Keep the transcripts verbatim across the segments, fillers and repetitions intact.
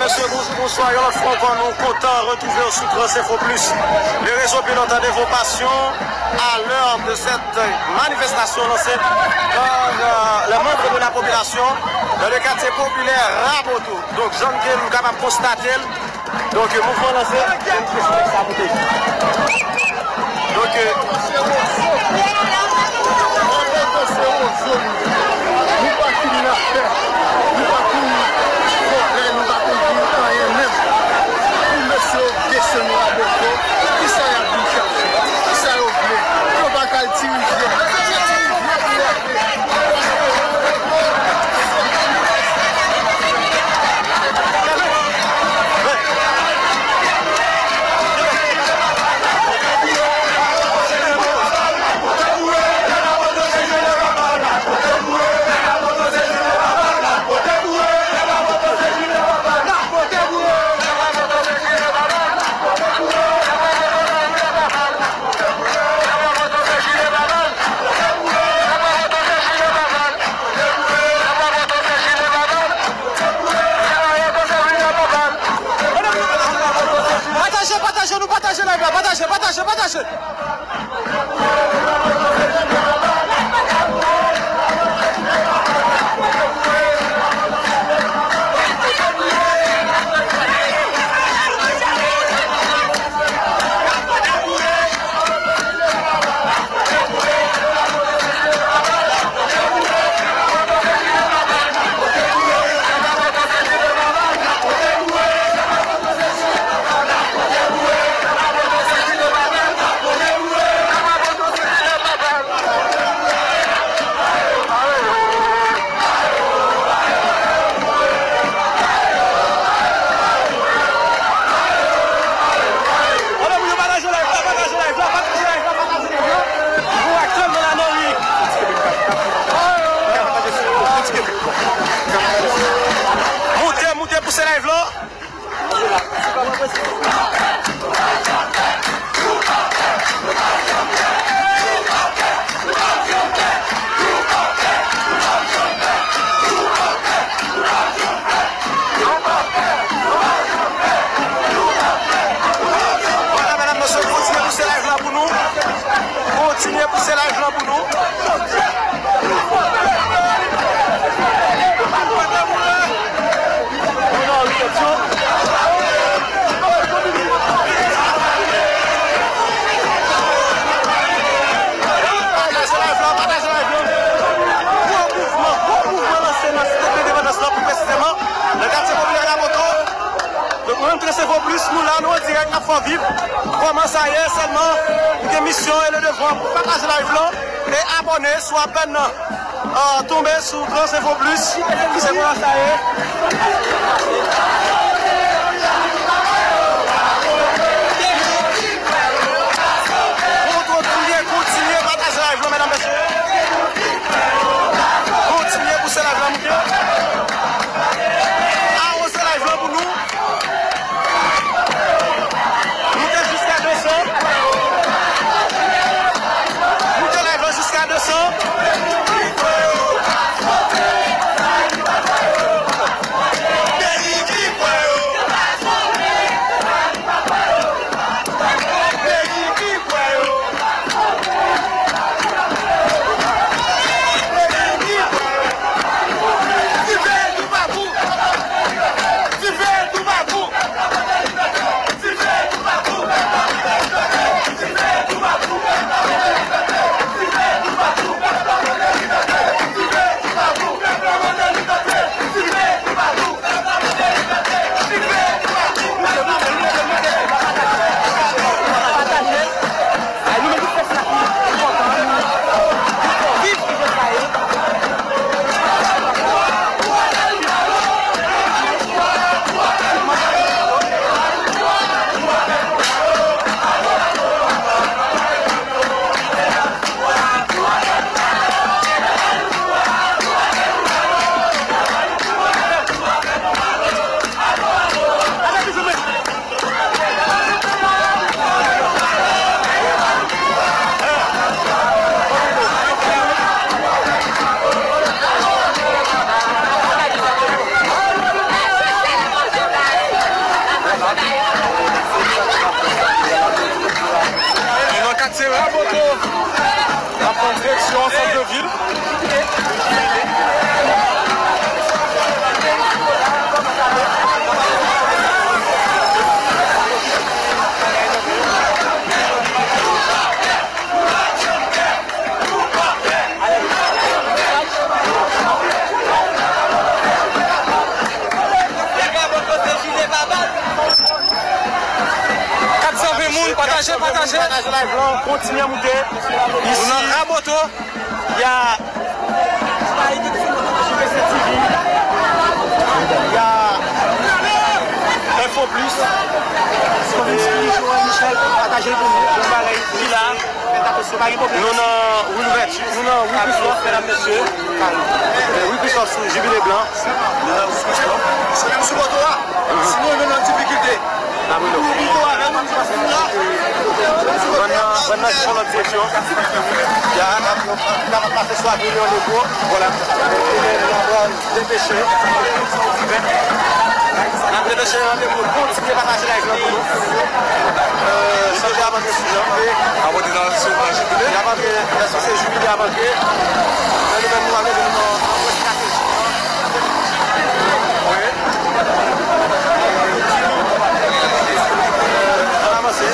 Mesye, bonjou, bonswa. Yon lòt fwa ankò, nou kontan retwouve w sou Trans Info Plus, le réseau pilote de vos passions, à l'heure de cette manifestation lancée par, euh, les membres de la population dans le quartier populaire Raboto. Donk, jan ke nou kapab konstate l, donk, mouvman lanse, se yon kesyon sa pou te. Donk, Raboto se wozo nou ye. Nou pa konn lapè. Nou pa konn vòlè, nou pa konn di anyen menm. Pou mesye yo desann Raboto, kisa y ap vin chache? Kisa yo vle? Yo pa ka al ti rivyè. Se ti rivyè pou yo ale. Pataje, pataje, nou pataje live la, pataje, pataje, pataje. Moute, moute, pouse live la. Vwala, medam, mesye, kontinye pouse live la pou nou. Kontinye pouse live la pou nou. Pataje live la, pataje live la. Gwo mouvman, gwo mouvman lanse nan Site Lendepandans lan, pi presizeman nan katye popilè Raboto. Donk, nou menm Trans Info Plus, nou la, nou an dirèk, n ap fè w viv kòman sa ye. Sèlman, nou gen misyon e le devwa pou pataje live lan e abòne si w apèn, ah, tonbe sou Trans Info Plus, ki se kòman sa ye. Kontinye, kontinye pataje live lan, medam, mesye. Kontinye pouse live lan moute. Awoze live lan pou nou. Moute jiska de san. Moute live lan jiska de san. Ansanm de vil. Kat san ven moun, pataje, pataje. Pataje live lan, kontinye moute. Isi. Nou nan Raboto. Ya J V C T V. Ya Info Plus. Joel Michel, pataje pou nou. Bon bagay ki la. Nou nan Rue Louverture, nou nan Rue Christophe, medam, mesye. Rue Christophe sou Jibile Blan. Nou nan Rue Christophe. Se menm sou poto a. Si nou menm nan difikilte. N ap rele w. Bann nan, bann nan ki sou lòt direksyon. Ya, n ap, n ap pase sou Avenue Léo. Vwala. N ap depeche. N ap depeche randevou. Kontinye pataje live lan pou nou. Euh, chante ap antre sou jan. Ap antre nan, sou, nan jibile. Y ap antre, èske se jibile ap antre? Men nou menm nou ap leve nou nan, nan pwès katedral. Wi. Ann avanse.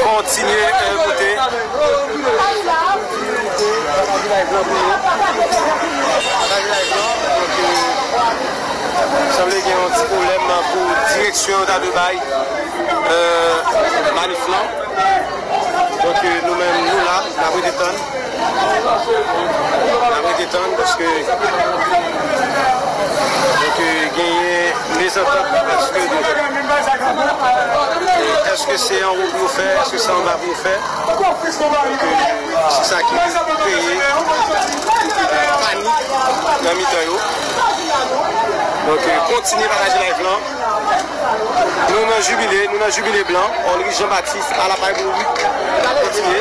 Kontinye, eh, kote. Sanble gen yon ti pwoblèm pou direksyon yo ta dwe bay, eh, manif lan. Donk, eh, nou menm, nou la, n ap rete tann. N ap rete tann paske, donk, eh, genyen mezantant prèske de, èske se anwo pou yo fè, èske se anba pou yo fè. Donk, eh, se sa ki kreye, eh, panik nan mitan yo. Donk, eh, kontinye pataje live lan. Nou nan jibile, nou nan jibile blan. Olris Jean Baptiste, a la pay pou wi. Kontinye.